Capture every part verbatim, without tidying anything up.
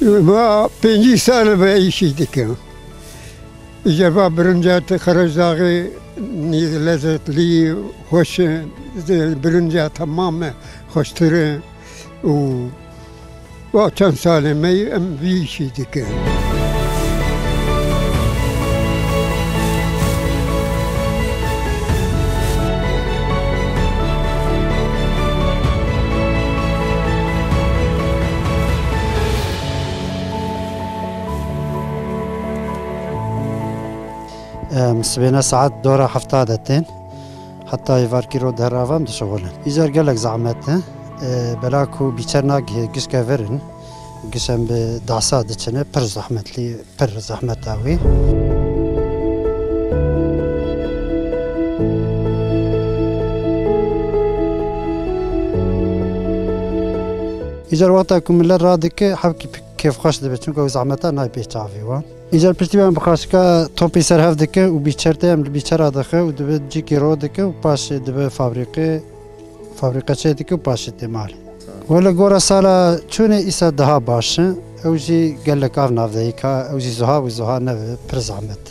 Va pêncî sal ve îşî dikim. Îcar va birinca te Qerejdaxê nî lezzetlî, xweş e, birinca temam e, xweştir e û va çend salê me yê em vî îşî dikin. Em, sibêne saet dora hefta de tên. Heta êvarkî ro derava em dişixulin. Îcar gelek zehmet e. E, bela ku bîçer nagihê gişke vir in. Giş em bi dasa diçine, pir zehmetlî, pir zehmeta wî. Îcar wexta ku milet radike, hevkî kêfxweş dibe, çunku ew zehmeta nayê pê çavê wan. Îcar piştî em bi xaşika topî ser hev dikin û bîçer tê em li bîçera dixe û dibe cîkî ro dike û paşê dibe fabrîqê, fabrîqe çê dike û paşê tê malê. Wele gora sala çûnê îsa daha baş e. Ew jî gelek av navdeyî ka, ew jî zuha û zuha nebe, pir zehmet.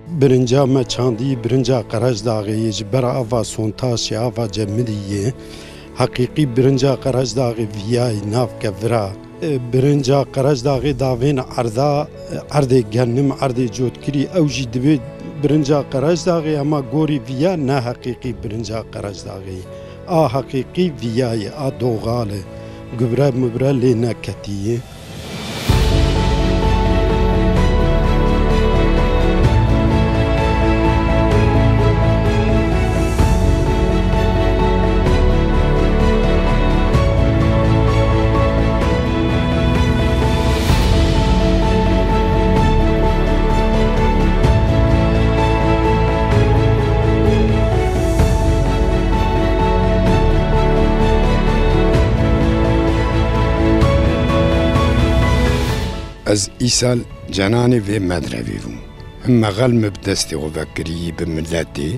Birinca me çandî, birinca Qerejdaxê ye, ji ber ava Sontaşê, ava Cemidî ye. Heqîqî birinca Qerejdaxê viyayî nav kevira. E, birinca Qerejdaxê davên erda, e, erdê genim, erdê cotkirî, ew jî divê birinca Qerejdaxê, hema gorî viya ne heqîqî birinca Qerejdaxê. A heqîqî viya ye, a doxal e. Gubre mubre lê neketiye. Ez îsal cenanê vê medrevê bûm. Him mexel min bi destê xwe vekirî bi miletê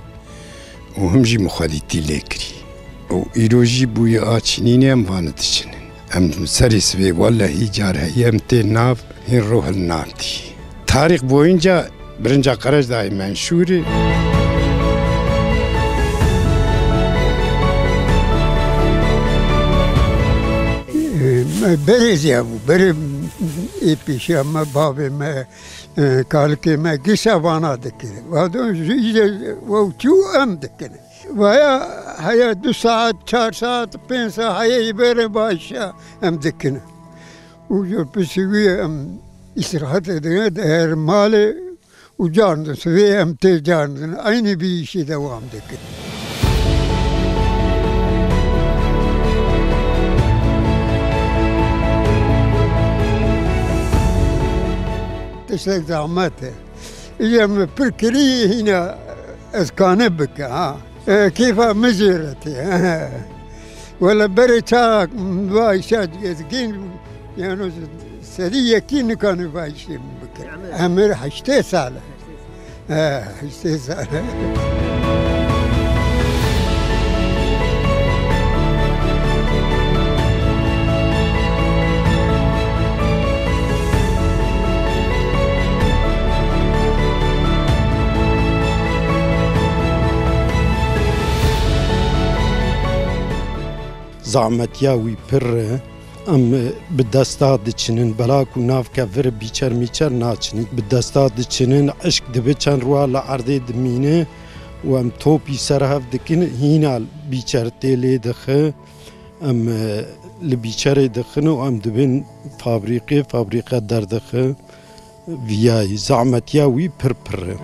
û him jî min xwedîtî lê kirî. Û îro jî bûye a çinînê em vane diçinin. Em serê sibê wellehî car heye em tê nav hîn ro hilnatî. Tarîx boyunca birinca Qerejdaxê menşûr e. Me berê ziya bû, berê ê pêşiya me, bavê me, e, kalikê me gişa vana dikir. Vado ji îce ew çû em dikin. Vaya heye du saet, çar saet, pênc saet heye ji berê başa em dikin. Û ji piştî wî em îstirahetê dine, diherin malê û carndin sibê em tê carndin. Eynî vî îşî dewam dikin. Tiştek zehmet e. Îja min pir kirî hîna ez kane bike ha. E, kêfa min jê re tê. Wele berê çaxek min va îşa ez gên, yani sedî yekî nikane va îşê min bike. Emir heştê sal e. He, heştê sal e. Zahmetiya wî pir e. Em bi desta diçinin, bela ku nav kevir bîçer mîçer naçinin. Bi desta diçinin, eşk dibe çend rûa li erdê dimîne û em topî ser hev dikin, hîna bîçer tê lê dixe. Em, e, li bîçerê dixin û em dibin fabrîqê, fabrîqe derdixe. Viyayî, zahmetiya wî pir pir e.